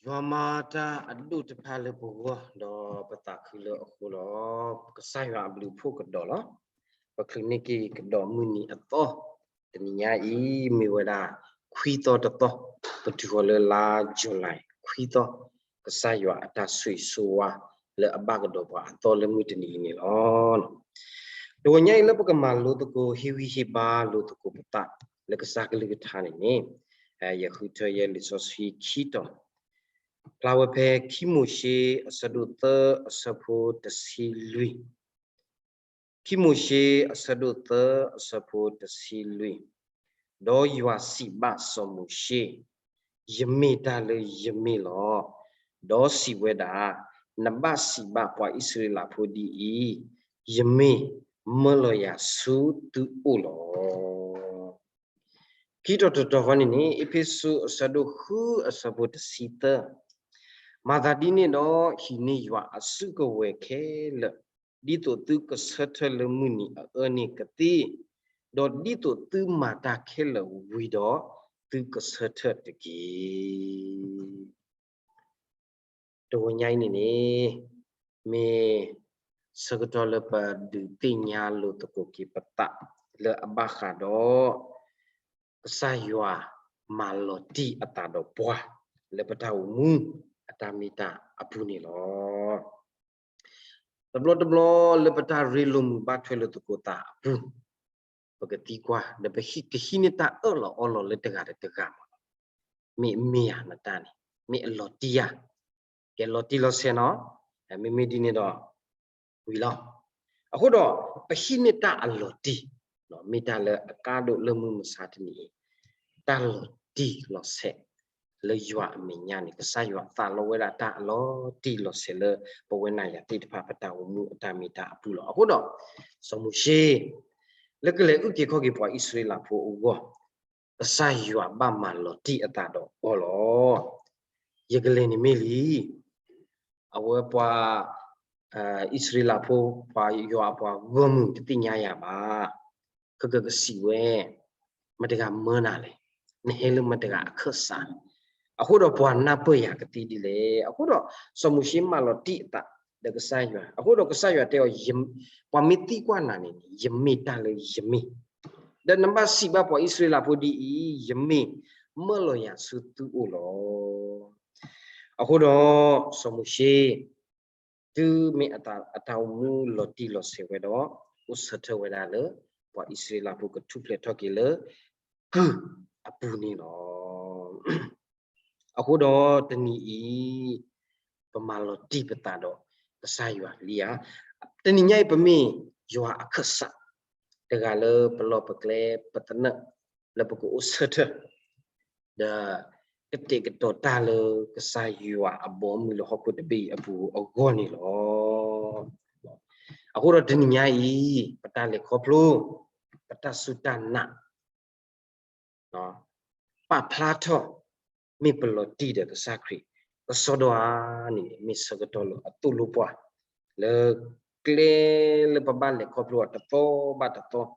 ယွၤမၤတၢ်အဒိၣ်တဖၣ်လၢပဂီၢ် ဒီးပသးခုလၢအဃိလီၤ. ကစၢ်ယွၤအဘျုးအဖှိၣ်ကဒီးလီၤ. ပချုးန့ၢ်က့ၤကဒီးမုၢ်နံၤအသီ, တနံၤညါအံၤ မ့ၢ်ဝဲဒၣ် ခွံသီတသီ, ပတုၤဃီၤလၢလါ July ခွံသီ, ကစၢ်ယွၤအတၢ်ဆိၣ်ဂ့ၤဆိၣ်ဝါလၢအဘၣ်ကဒီးပှၤအသီလၢမုၢ်တနံၤအံၤန့ၣ်လီၤ. တဂီၤညါအံၤလၢပကမၤလိသကိး ဟ့ၣ်ဂံၢ်ဟ့ၣ်ဘါလိာ်သကိးပသး လၢကစၢ်ကလုၢ်ကထါန့ၣ်န့ၣ်, ယဃုထၢယဲလံာ်စီဆှံခံတီၤ, ဖျါဝဲဖဲခံမိၤၡ့အဆၢဒိၣ်သၢအဆၢဖိတဆံလွံၢ်, ခံမိၤၡ့အဆၢဒိၣ်သၢ အဆၢဖိတဆံလွံၢ်, ဒီးယွၤစံးဘၣ်စီၤမိၤၡ့, ယမ့ၢ်တၢ်လၢယမ့ၢ်လီၤ. ဒီးစံးဝဲဒၣ်, နဘၣ်စံးဘၣ်ပှၤအံၣ်စရ့လးဖိဒ်အံၤ, ယမ့ၢ်မၢလီၤယၤဆူသုအိၣ်လီၤ. ခံတီၤတတီၤဃီန့ၣ်န့ၣ် အ့းဖ့းစူးအဆၢဒိၣ်ဃုအဆၢဖိတဆံသၢ, မၤသးဒ်န့ၣ်ဒီး ဟံးန့ၢ်ယွၤအစုကဝဲၤခဲလၢာ်, ဒ်သိးသုကဆၢထၢၣ်လၢမုၢ်နံၤအအၢန့ၣ်ကသ့, ဒီးဒ်သိးသုမၤတၢ်ခဲလၢာ်ဝံၤဒီး သုကဆၢထၢၣ်တက့ၢ်. တဂီၤညါအံၤန့ၣ်န့ၣ် မ့ၢ်ဆၢကတီၢ်လၢပဒုးသ့ၣ်ညါလိာ်သကိးက့ၤပသး လၢအဘၣ်ဃးဒီး ကစၢ်ယွၤမၤလီၤတံၢ်အသးဒီးပှၤ လၢပတၢ်အိၣ်မူအတၢ်မ့ၢ်တၢ်အပူၤန့ၣ်လီၤ. တဘျီတဘျီလၢပတၢ်ရ့လိာ်မုာ်ဘၣ်ထွဲလိာ်သကိးသးအပူၤ, ပကသံကွၢ် ဒီးပကဟံးန့ၢ်တၢ်အၢၣ်လီၤအီလီၤလၢတဂၤဒီးတဂၤမး, မ့ၢ်မ့ၢ်ဧါနတၢ်န့ၣ် မ့ၢ်အလီၤတံၢ်ဧါ, ကဲလီၤတံၢ်လီၤဆဲးနီၤ, မ့မ့ၢ်ဒ်န့ၣ်ဒီး ဝံၤလီၤ. အဃိဒီး ပဟံးန့ၢ်တၢ်အလီၤတံၢ်, မ့ၢ်တၢ်လၢအကါဒိၣ်လၢမုၢ်မဆါတနံၤအံၤ, တၢ်လီၤတံၢ်လီၤဆဲး လၢယွၤအမဲာ်ညါန့ၣ် ကစၢ်ယွၤသးလီဝဲဒၣ်တၢ်အလီၤတံၢ်လီၤဆဲးလၢပဝဲနၤယၤသ့ၣ်တဖၣ် ပတၢ်အိၣ်မူအတၢ်မ့ၢ်တၢ်အပူၤလီၤ. အဃိဒီး စီၤမိၤၡ့ လၢကလဲၤအုၣ်က့ၤခီၣ်က့ၤပှၤအံၣ်စရ့လးဖိအဂီၢ်, ကစၢ်ယွၤဘၣ်မၤလီၤတံၢ်အသးဒီးအီၤလီၤ. ယကလဲၤန့ၣ်မ့ၢ်လံ အဝဲပှၤ အံၣ်စရ့လးဖိ ပှၤယွၤအပှၤဂီၢ်မုၢ်တသ့ၣ်ညါယၤဘၣ်. ခဲကကစံးဝဲ, မတၤတဂၤမၢနၤလဲၣ်, နဟဲလၢမတၤတဂၤအခၢၣ်စး, အဃိဒီးပှၤနၢ်ပၢၢ်ယၤကသ့ဒ်လဲၣ်. အဃိဒီး စီၤမိၤၡ့မၤလီၤတံၢ်အသးဒီးကစၢ်ယွၤ, အဃိဒီးကစၢ်ယွၤတဲအီၤ, ပှၤမ့ၢ်သံကွၢ်နၤန့ၣ်န့ၣ် ယမ့ၢ်တၢ်လၢယမ့ၢ်, ဒီးနဘၣ်စံးဘၣ်ပှၤအံၣ်စရ့လးဖိဒ်အံၤ, ယမ့ၢ်မၢလီၤယၤဆူသုအိၣ်လီၤ. အဃိဒီး စီၤမိၤၡ့ တုၤမ့ၢ်အတၢ်အိၣ်မူလီၤတံၢ်လီၤဆဲးဝဲဒီး အိၣ်ဆၢထၢၣ်ဝဲဒၣ်လၢ ပှၤအံၣ်စရ့လးဖိကထူၣ်ဖျဲးထီၣ်က့ၤလၢ ကုၢ်အပူၤန့ၣ်လီၤ. အဃိဒီးတနံၤအံၤ ပမၤလီၤတံၢ်ပသးဒီးကစၢ်ယွၤလံဧါ. တနံၤညါအံၤ ပမ့ၢ်ယွၤအခၢၣ်စး တဂၤလၢပလီၢ်ပကျဲ ပသနၢၣ် လၢပကအိၣ်ဆၢထၢၣ် ဒီးကတဲာ်ကတီၤတၢ်လၢကစၢ်ယွၤအဘီအမုၢ်လၢဟီၣ်ခိၣ်တဘ့ၣ်အံၤအပူၤအဂီၢ်န့ၣ်လီၤ. အဃိဒီးတနံၤညါအံၤ ပတၢ်လဲၤခီဖျိ ပတၢ်စူၢ်တၢ်နာ် ပာ်ဖျါထီၣ် မ့ၢ်ပလီၤတံၢ်ဒီးကစၢ်ခရံာ် ကစီဒီဧါန့ၣ် မ့ၢ်ဆၢကတီၢ်လၢအသိၣ်လိပှၤ လၢကျဲလၢပဘၣ်လဲၤခီဖျိအီၤတသီဘၣ်တသီ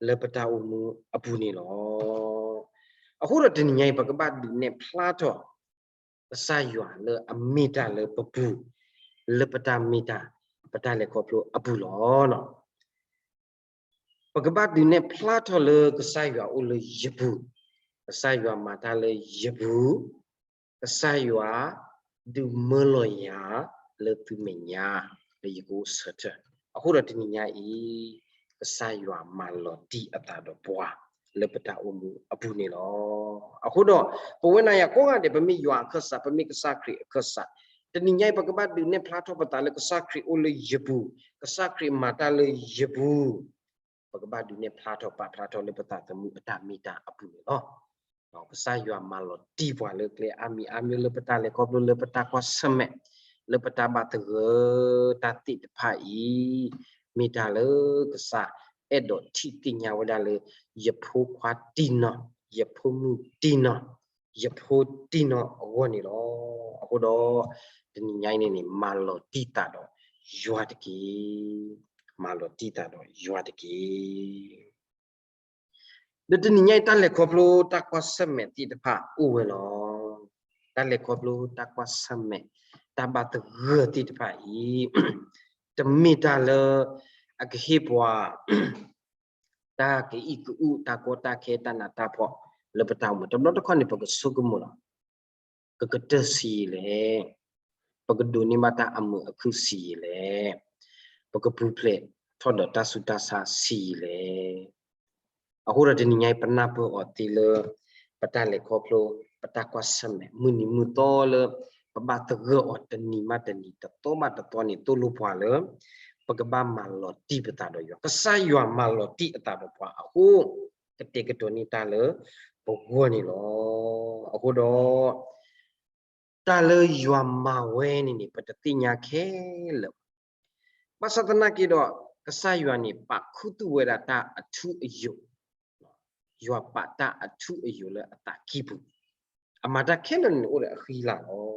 လၢပတၢ်အိၣ်မူအပူၤန့ၣ်လီၤ. အဃိဒီးတနံၤညါအံၤ ပကဘၣ်ဒုးနဲၣ်ဖျါထီၣ် ကစၢ်ယွၤလၢအမ့ၢ်တၢ်လၢပပူၤ လၢပတၢ်မ့ၢ်တၢ် ပတၢ်လဲၤခီဖျိအပူၤလီၤ. ပကဘၣ်ဒုးနဲၣ်ဖျါထီၣ်လၢကစၢ်ယွၤအိၣ်လၢယပူၤ, ကစၢ်ယွၤမၤတၢ်လၢယပူၤ, ကစၢ်ယွၤဒုးမၢလီၤယၤလၢသုမဲာ်ညါ လၢယကအိၣ်ဆၢထၢၣ်. အဃိဒီးတနံၤညါအံၤ ကစၢ်ယွၤမၤလီၤတံၢ်အသးဒီးပှၤ လၢပတၢ်အိၣ်မူအပူၤန့ၣ်လီၤ. အဃိဒီး ပဝဲနၤယၤကိးဂၤဒဲး ပမ့ၢ်ယွၤအခၢၣ်စး ပမ့ၢ်ကစၢ်ခရံာ်အခၢၣ်စး, တနံၤညါအံၤ ပကဘၣ်ဒုးနဲၣ်ဖျါထီၣ်ပသးလၢကစၢ်ခရံာ်အိၣ်လၢယပူၤ, ကစၢ်ခရံာ်မၤတၢ်လၢယပူၤ, ပကဘၣ်ဒုးနဲၣ်ဖျါထီၣ်ပာ်ဖျါထီၣ်လၢပသးသမူအတၢ်မ့ၢ်တၢ်အပူၤန့ၣ်လီၤ. ကစၢ်ယွၤမၤလီၤတံၢ်ပှၤလၢကျဲအါမံၤအါမံၤလၢပတၢ်လဲၤခီဖျိလၢပတၢ်ကွၢ်ဆၢၣ်မဲာ် လၢပတၢ်ဘၣ်သဂၢၢ်တၢ်သ့ၣ်တဖၣ်အံၤ, မ့ၢ်တၢ်လၢကစၢ်အဲၣ်ဒိးထံၣ်သ့ၣ်ညါဝဲဒၣ်လၢ ယဖိခွါတံၢ်နီၢ်, ယဖိမုၣ်တံၢ်နီၢ်, ယဖိတံၢ်နီၢ်အဂီၢ်န့ၣ်လီၤ. အဃိဒီး တနံၤညါအံၤန့ၣ်န့ၣ် မၤလီၤတံၢ်သးဒီးယွၤတက့ၢ်. မၤလီၤတံၢ်သးဒီးယွၤတက့ၢ်. ဒီးတနံၤညါအံၤ တၢ်လဲၤခီဖျိတၢ်ကွၢ်ဆၢၣ်မဲာ်သ့ၣ်တဖၣ်အိၣ်ဝဲလီၤ. တၢ်လဲၤခီဖျိ တၢ်ကွၢ်ဆၢၣ်မဲာ် တၢ်ဘၣ်သဂၢၢ်သ့ၣ်တဖၣ်အံၤ တမ့ၢ်တၢ်လၢ အကဟ့ၣ်ပှၤ တၢ်ကအံၣ်ကအု တၢ်ကီတၢ်ခဲ တၢ်နးတၢ်ဖှီၣ် လၢပတၢ်အိၣ်မူ တဘျီတခီၣ်န့ၣ် ပကဆိကမိၣ်လီၤ. ကကတၢၢ်ဆံးယံာ်လဲၣ်, ပကဒိးန့ၢ်ဘၣ်တၢ်အမုာ်အခုဆံးယံာ်လဲၣ်, ပကပူၤဖျဲးထီၣ်ဒီးတၢ်ဆူးတၢ်ဆါဆံးယံာ်လဲၣ်. အဃိဒီးတနံၤညါအံၤ ပနၢ်ပၢၢ်အီၤသ့လၢ ပတၢ်လဲၤခီဖျိ ပတၢ်ကွၢ်ဆၢၣ်မဲာ် မုၢ်နံၤမုၢ်သီလၢ ပဘၣ်သဂၢၢ်အီၤတနံၤမးတနံၤ တသီဘၣ်တသီန့ၣ် သိၣ်လိပှၤလၢ ပကဘၣ်မၤလီၤတံၢ်ပသးဒီးယွၤ, ကစၢ်ယွၤမၤလီၤတံၢ်အသးဒီးပှၤအဃိ ကတဲာ်ကတီၤန့ၢ်တၢ်လၢပဂီၢ်န့ၣ်လီၤ. အဃိဒီး တၢ်လၢယွၤမၤဝဲန့ၣ်န့ၣ် ပတသ့ၣ်ညါခဲလၢာ်ဘၣ်. ဘၣ်ဆၣ်သနာ်က့ဒီး ကစၢ်ယွၤန့ၣ် ပာ်ခူသူၣ်ဝဲဒၣ်တၢ်အထူအယိာ်, ယွၤပာ်တၢ်အထူအယိာ်လၢအသးကံၢ်ပူၤ, အမၤတၢ်ခဲလၢာ်န့ၣ်အိၣ်ဒီးအဃံလၤလီ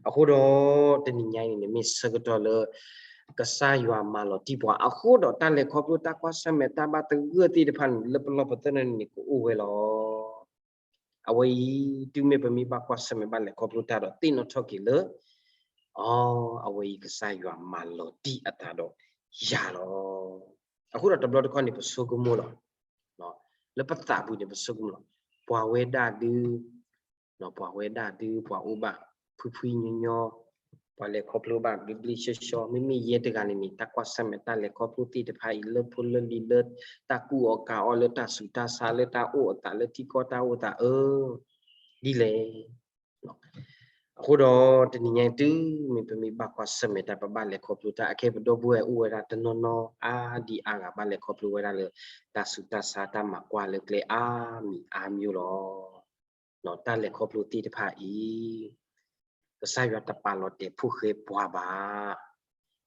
ၤ. အဃိဒီး တနံၤညါအံၤန့ၣ် မ့ၢ်ဆၢကတီၢ်လၢ ကစၢ်ယွၤမၤလီၤတံၢ်ပှၤအဃိဒီး တၢ်လဲၤခီဖျိ တၢ်ကွၢ်ဆၢၣ်မဲာ် တၢ်ဘၣ်သဂၢၢ်သ့ၣ်တဖၣ်န့ၣ် လၢပလီၢ်ပသရၣ်န့ၣ်န့ၣ် ကအိၣ်ဝဲလီၤ. အဝဲအံၤ တုၤမ့ၢ်ပမ့ၢ်ဘၣ်ကွၢ်ဆၢၣ်မဲာ် ဘၣ်လဲၤခီဖျိတၢ်ဒီး သ့ၣ်နီၣ်ထီၣ်က့ၤလၢ အီ အဝဲအံၤ ကစၢ်ယွၤမၤလီၤတံၢ်အသးဒီးယၤလီၤ. အဃိဒီးတဘျီတခီၣ်န့ၣ် ပဆိကမိၣ်လီၤ. လၢပသးပူၤန့ၣ် ပဆိကမိၣ်လီၤ. ပှၤဝဲဒၣ်ဒု ပှၤဝဲဒၣ်ဒု ပှၤအိၣ်ဘၣ် ဖှံဖှံညီညီ, ပှၤလဲၤခီဖျိဘၣ်ဘျ့ဘျ့ဆှီဆှီ, မ့မ့ၢ်ယဲတဂၤန့ၣ်န့ၣ် တၢ်ကွၢ်ဆၢၣ်မဲာ် တၢ်လဲၤခီဖျိသ့ၣ်တဖၣ်အံၤ လၢဖိလၢလံၤ လၢတၢ်ကူၣ်အီၤကၤအီၤ လၢတၢ်ဆူးတၢ်ဆါ လၢတၢ်အိၣ်အသး လၢထံကီၢ်တၢ်အိၣ်သး အၢ ဒ်လဲၣ်. အဃိဒီး တနံၤညါအံၤ တုၤမ့ၢ်ပမ့ၢ်ဘၣ်ကွၢ်ဆၢၣ်မဲာ်တၢ် ပဘၣ်လဲၤခီဖျိတၢ် အခဲအံၤ ပဒီပုၢ်ဝဲၢ်အိၣ်ဝဲဒၣ်တနီၤနီၤ အါဒံအါဂၤ ဘၣ်လဲၤခီဖျိဝဲဒၣ်လၢ တၢ်ဆူးတၢ်ဆါ တၢ်မၤကွၢ်လၢကျဲအါမံၤအါမံၤလီၤ. တၢ်လဲၤခီဖျိသ့ၣ်တဖၣ်အံၤ ကစၢ်ယွၤတပာ်လီၤတဲာ်ဖိၣ်ဃဲပှၤဘၣ်.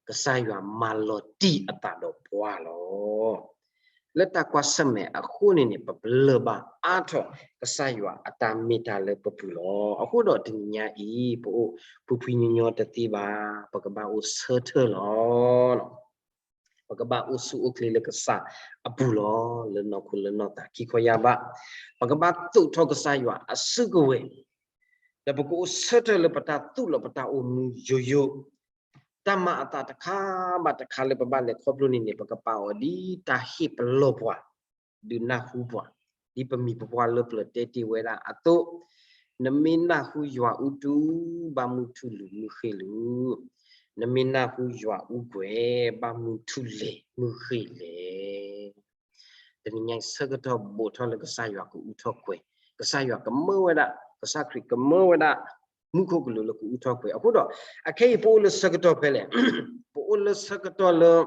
ကစၢ်ယွၤမၤလီၤတံၢ်အသးဒီးပှၤလီၤ. လၢတၢ်ကွၢ်ဆၢၣ်မဲာ်အဃိန့ၣ်န့ၣ် ပပလၢၢ်ဘၣ်အါထီၣ် ကစၢ်ယွၤအတၢ်မ့ၢ်တၢ်လၢပပူၤလီၤ. အဃိဒီးတနံၤညါအံၤ ပအိၣ်ဖှံဖှံညီညီတသ့ဘၣ်, ပကဘၣ်အိၣ်ဆၢထၢၣ်လီၤ. ပကဘၣ်အိၣ်ဆူၣ်အိၣ်ချ့လၢကစၢ်အပူၤလီၤ. လၢနီၢ်ခိလၢနီၢ်သးခံခီယၢ်ဘး, ပကဘၣ်သိးထီၣ်ကစၢ်ယွၤအစုကဝဲၤ, ဒီးပကအိၣ်ဆၢထၢၣ်လၢပတၢ်သူၣ်လီၤ ပတၢ်အိၣ်မူယိယိ, တၢ်မၤအသးတခါဘၣ်တခါလၢပဘၣ်လဲၤခီဖျိန့ၣ်န့ၣ် ပကပာ်အီၤဒ်တၢ်ဟ့ၣ်ပလီၢ်ပှၤ ဒုးနၢ်ဟူပှၤ, ဒ်ပမိၢ်ပပှၢ်လၢပျၢၤတဲတ့ၢ်ဝဲဒၣ်အသိး, နမ့ၢ်နၢ်ဟူယွၤအူတူၢ် ဘၣ်မုၢ်ထူၣ်လူၤမုၢ်ဃ့ၢ်လူၤ, နမ့ၢ်နၢ်ဟူယွၤအူကွဲၤ ဘၣ်မုၢ်ထူၣ်လဲၤမုၢ်ဃ့ၢ်လဲၤ. တနံၤညါအံၤ ဆၢကတီၢ်ဘူးထီၣ်လၢကစၢ်ယွၤကအူထီၣ်ကွဲၤ, ကစၢ်ယွၤကမၢဝဲဒၣ်, ကစၢ်ခရံာ်ကမၢဝဲဒၣ် မူခိၣ်ကလူးလၢကအူထီၣ်ကွဲၤ. အဃိဒီး အခဲအံၤပအိၣ်လၢဆၢကတီၢ်ဖဲလဲၣ်, ပအိၣ်လၢဆၢကတီၢ်လၢ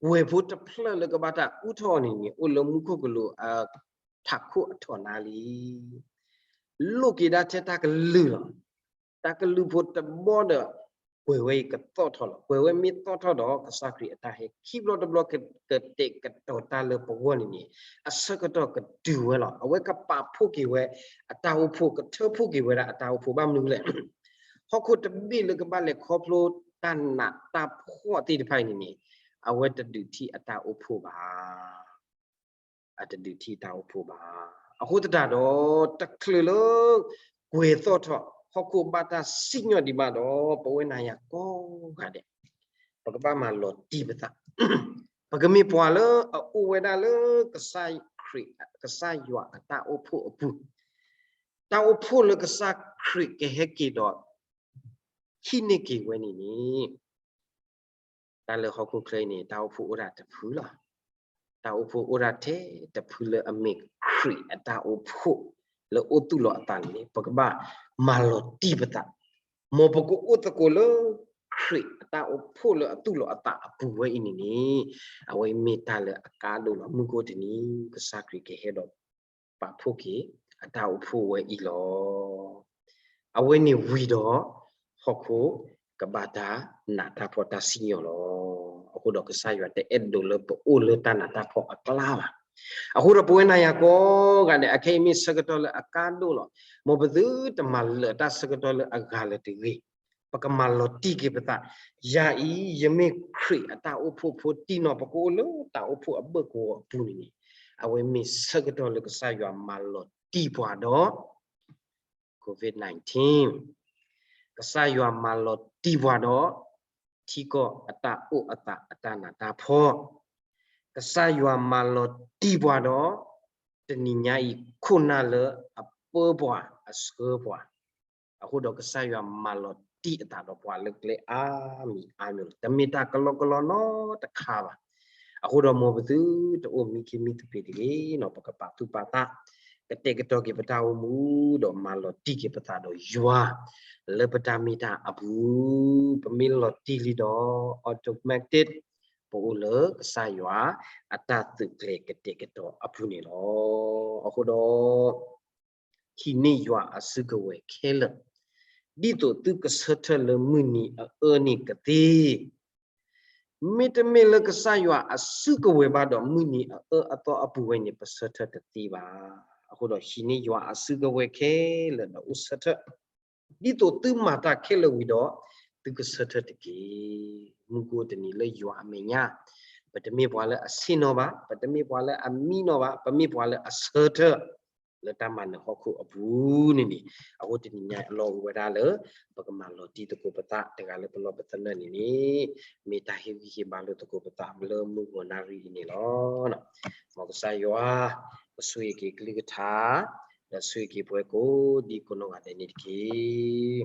ဝဲၢ်ဖိတဖျၢၣ်လၢကဘၣ်တၢ်အူထီၣ်အီၤန့ၣ်န့ၣ် အိၣ်လၢမူခိၣ်ကလူးအထးခိၣ်အထီၣ်နါလံ. လိၣ်က့ၤဒၣ်ထဲတၢ်ကလုၢ်လီၤ. တၢ်ကလုၢ်ဖိတဘီဒီး ကွဲၤဝဲအံၤကသီၣ်ထီၣ်လီၤ. ကွဲၤဝဲမ့ၢ်သီၣ်ထီၣ်ဒီး ကစၢ်ခရံာ်အတၢ်ဟဲခံဘျီတဘျီ ကတဲာ်ကတီၤတၢ်လၢပဂီၢ်န့ၣ်န့ၣ် အဆၢကတီၢ်ကတုၤဝဲလီၤ. အဝဲကပာ်ဖှိၣ်က့ၤဝဲအတၢ်အိၣ်ဖှိၣ် ကထၢဖှိၣ်က့ၤဝဲဒၣ်အတၢ်အိၣ်ဖှိၣ် ဘၣ်မနုၤလဲၣ် ဟီၣ်ခိၣ်တဘ့ၣ်လၢကဘၣ်လဲၤခီဖျိတၢ်နးတၢ်ဖှီၣ်သ့ၣ်တဖၣ်အံၤန့ၣ်န့ၣ် အဝဲတဒုးထံၣ်အတၢ်အိၣ်ဖှိၣ်ဘၣ်. အတဒုးထံၣ်တၢ်အိၣ်ဖှိၣ်ဘၣ်. အဃိသတးဒီး တချုးလၢ ကွဲၤသီၣ်ထီၣ် ဟီၣ်ခိၣ်ဘၣ်တၢ်စံၣ်ညီၣ်ဒံးဘၣ်ဒီး ပဝဲနၤယၤကိးဂၤဒဲး ပကဘၣ်မၤလီၤတံၢ်ပသး ပကမ့ၢ်ပှၤလၢအအိၣ်ဝဲဒၣ်လၢ ကစၢ်ခရံာ် ကစၢ်ယွၤအတၢ်အိၣ်ဖှိၣ်အပူၤ, တၢ်အိၣ်ဖှိၣ်လၢကစၢ်ခရံာ်ကဟဲက့ၤဒီး ဟံးန့ၢ်က့ၤဝဲန့ၣ်န့ၣ် တၢ်လၢဟီၣ်ခိၣ်ချၢအံၤန့ၣ် တၢ်အိၣ်ဖှိၣ်အိၣ်ဒၣ်တဖုလီၤ. တၢ်အိၣ်ဖှိၣ်အိၣ်ဒၣ်ထဲတဖုလၢအမ့ၢ်ခရံာ်အတၢ်အိၣ်ဖှိၣ်လၢအိၣ်သူၣ်လီၤအသးန့ၣ် ပကဘၣ်မၤလီၤတံၢ်ပသး, မ်ပကအိၣ်သကိးလၢ ခရံာ်အတၢ်အိၣ်ဖှိၣ်လၢအသူၣ်လီၤအသးအပူၤဝဲအံၤန့ၣ်န့ၣ် အဝဲမ့ၢ်တၢ်လၢအကါဒိၣ်လီၤ. မုၢ်ကအိၣ်တနံၤ ကစၢ်ခရံာ်ကဟဲဒီး ပာ်ဖှိၣ်က့ၤအတၢ်အိၣ်ဖှိၣ်ဝဲအံၤလီၤ. အဝဲန့ၣ်ဝံၤဒီး ဟီၣ်ခိၣ်ကဘၣ်တၢ်နးတၢ်ဖှီၣ်တၢ်စံၣ်ညီၣ်လီၤ. အဃိဒီးကစၢ်ယွၤတအဲၣ်ဒိးလၢပအိၣ်လၢတၢ်နးတၢ်ဖှီၣ်အကျါဘၣ်. အဃိဒီးပဝဲနၤယၤကိးဂၤဒဲး အခဲအံၤမ့ၢ်ဆၢကတီၢ်လၢအကါဒိၣ်လီၤ. မ်ပသုတမၤလၢာ်တၢ်ဆၢကတီၢ်လၢအဂၤလၢၤတဂ့ၤ. ပကမၤလီၤတံၢ်က့ၤပသး, ယၤအံၤ ယမ့ၢ်ခရံာ်အတၢ်အိၣ်ဖှိၣ်ဖိတံၢ်နီၢ် ပကအိၣ်လၢတၢ်အိၣ်ဖှိၣ်အဘၢၣ်ကဝီၤအပူၤန့ၣ်န့ၣ် အဝဲမ့ၢ်ဆၢကတီၢ်လၢကစၢ်ယွၤမၤလီၤတံၢ်ပှၤဒီး COVID nineteen, ကစၢ်ယွၤမၤလီၤတံၢ်ပှၤဒီး ထံကီၢ်အတၢ်အိၣ်အသးအတၢ်နးတၢ်ဖှီၣ်, ကစၢ်ယွၤမၤလီၤတံၢ်ပှၤဒီး တနံၤညါအံၤခိၣ်နၢ်လၢအပၢပှၤအဆှၢပှၤ, အဃိဒီးကစၢ်ယွၤမၤလီၤတံၢ်အသးဒီးပှၤလၢကျဲအါ မံၤအါမံၤလီၤ. တမ့ၢ်တၢ်ကလီကလီနီတခါဘၣ်. အဃိဒီးမ်ပသုတအိၣ်မံခ့မံသပ့ၤတဂ့ၤ, ပကပာ်သူၣ်ပာ်သး ကတဲာ်ကတီၤက့ၤပတၢ်အိၣ်မူ ဒီးမၤလီၤတံၢ်က့ၤပသးဒီးယွၤ လၢပတၢ်မ့ၢ်တၢ်အပူၤ, ပမ့ၢ်လီၤတံၢ်လံဒီး automatic ပအိၣ်လၢကစၢ်ယွၤအတၢ်သုးကျဲၤကတဲာ်ကတီၤအပူၤန့ၣ်လီၤ. အဃိဒီး ဟံးန့ၢ်ယွၤအစုကဝဲၤခဲလၢာ်, ဒ်သိးသုကဆၢထၢၣ်လၢမုၢ်နံၤအအၢန့ၣ်ကသ့, မ့တမ့ၢ်လၢကစၢ်ယွၤအစုကဝဲၤဘၣ်ဒီး မုၢ်နံၤအအၢအသီအပူၤဝဲန့ၣ် ပဆၢထၢၣ်တသ့ဘၣ်. အဃိဒီး ဟံးန့ၢ်ယွၤအစုကဝဲၤခဲလၢာ်ဒီးအိၣ်ဆၢထၢၣ်, ဒ်သိးသုမၤတၢ်ခဲလၢာ်ဝံၤဒီး သုကဆၢထၢၣ်တက့ၢ်. မုၢ်ကအိၣ်တနံၤလၢယွၤအမဲာ်ညါ, ပတမ့ၢ်ပှၤလၢအဆ့ၣ်နီၤဘၣ်, ပတမ့ၢ်ပှၤလၢအမံနီၤဘၣ်, ပမ့ၢ်ပှၤလၢအဆၢထၢၣ် လၢတၢ်မၤနၢၤဟီၣ်ခိၣ်အပူၤန့ၣ်န့ၣ်, အဃိတနံၤညါအံၤအလီၢ်အိၣ်ဝဲဒၣ်လၢ ပကမၤလီၤတံၢ်သကိးပသးတဂၤလၢပလီၢ်ပသနၢၣ်န့ၣ်န့ၣ်, မ့ၢ်တၢ်ဟ့ၣ်ဂံၢ်ဟ့ၣ်ဘါလိာ်သကိးပသးလၢမုၢ်ဂီၤနၣ်ရံၣ်အံၤန့ၣ်လီၤ. မ်ကစၢ်ယွၤ ကဆိၣ်ဂ့ၤက့ၤကလုၢ်ကထါ, ဒီးဆိၣ်ဂ့ၤက့ၤပဝဲကိးဒံကိးနီၢ်ဂၤဒဲးန့ၣ်တက့ၢ်.